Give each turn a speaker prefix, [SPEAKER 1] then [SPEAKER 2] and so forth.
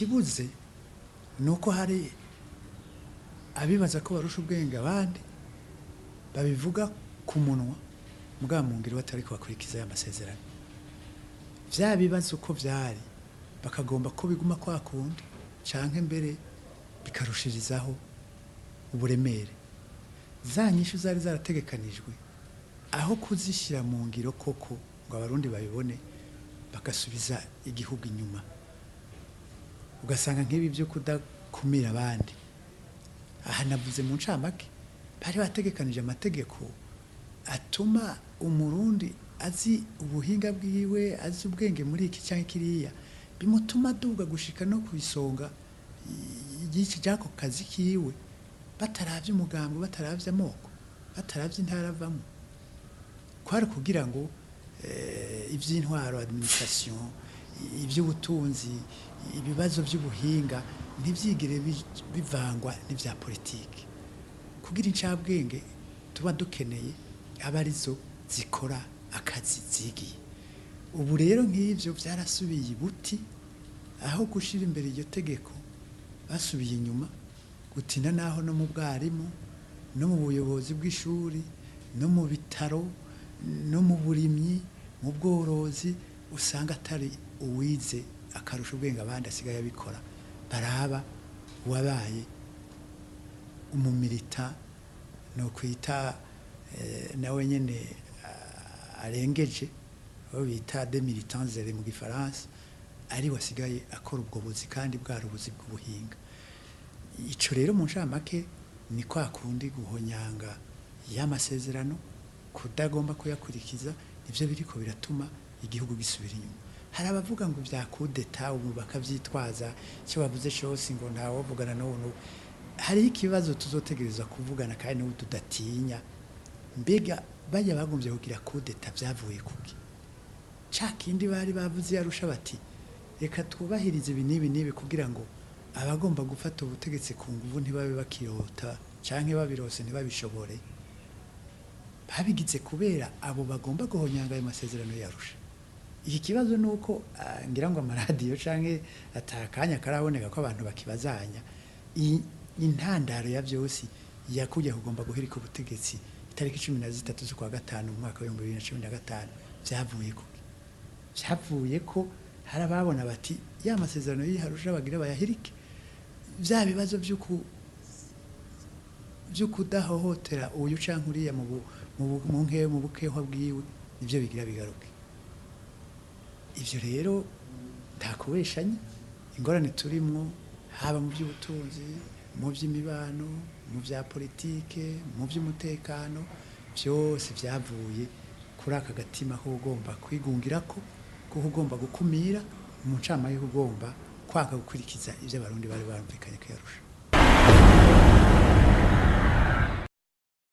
[SPEAKER 1] Ikibuze ni uko hari abibaza ko barusha ubwenge abandi, babivuga ku munwa mugabo mu ngiro batariko bakurikiza aya masezerano. Vya bibazo uko vyari bakagomba ko biguma kwa kundi canke mbere bikarushirizaho uburemere. Za nyishu zari zarategekanijwe aho kuzishyira mu ngiro koko ngo Abarundi babibone, bagasubiza igihugu inyuma. Ugasanga nk'ibi byo kudakumira abandi, aha navuze mu ncamake, bari bategekanije amategeko atuma Umurundi azi ubuhinga bwiwe, azi ubwenge muri iki cyangwa kiriya, bimutuma aduga gushika no ku isonga ry'iki ry'ako kazi kiwe, bataravye umugambi, bataravye amoko, bataravye intara avamwo. Kwari kugira ngo ivy'intwaro, administration, ivy'ubutunzi, ibibazo by'ubuhinga ntivyigere bivangwa n'ivya politiki, kugira incabwenge tuba dukeneye aba arizo zikora akazi zigiye. Ubu rero nk'ivyo vyarasubiye ibuti. Aho gushira imbere iryo tegeko, basubiye inyuma gutinda, naho no mu bwarimu, no mu buyobozi bw'ishuri, no mu bitaro, no mu burimyi, mu bworozi, usanga atari uwize akarusha ubwenge abandi asigaye abikora, baraba uwabaye umumilita, ni ukwita nawe nyene arengeje, abo bita des militants zélés mu gifaransa, ari wasigaye akora ubwo buzi kandi bwari ubuzi bw'ubuhinga. Ico rero mu ncamake ni kwa kundi guhonyanga y'amasezerano, kudagomba kuyakurikiza, nivyo biriko biratuma igihugu gisubira inyuma. Hari abavuga ngo vya kudeta, ubu bakavyitwaza, icyo bavuze cyose ngo ntawovugana n'ubu n'ubu. Hariho ikibazo tuzotegereza kuvugana kandi n'ubu tudatinya: mbega bajya bagombye kugira kudeta vyavuye kuki? Ca kindi bari bavuze yarusha bati: "Reka twubahirize ibi n'ibi n'ibi kugira ngo abagomba gufata ubutegetsi ku nguvu ntibabe bakirota, canke babirose ntibabishobore." Babigize kubera abo bagomba guhonyanga ayo masezerano yarusha. Iki kibazo ni uko ngira ngo amaradiyo canke atakanya karaboneka ko abantu bakibazanya. Intandaro ya byose yakujya kugomba guhirika ubutegetsi itariki 13 z'ukwa gatanu mu mwaka wa 2015 vyavuye kuki? Vyavuye ko hari ababona bati ya masezerano y'Arusha bagira bayahirike, vya bibazo vyo kudahohotera uyu canke uriya mu bukehwa bwiwe, nivyo bigira bigaruke. Ivyo rero nta kubeshanya, ingorane turimwo, haba mu by'ubutunzi, mu by'imibano, mu bya politike, mu by'umutekano, byose byavuye kuri aka gatima ko ugomba kwigungira, ko ugomba gukumira, mu ncamake ugomba kwanga gukurikiza ibyo Abarundi bari barumvikanye kuyarusha.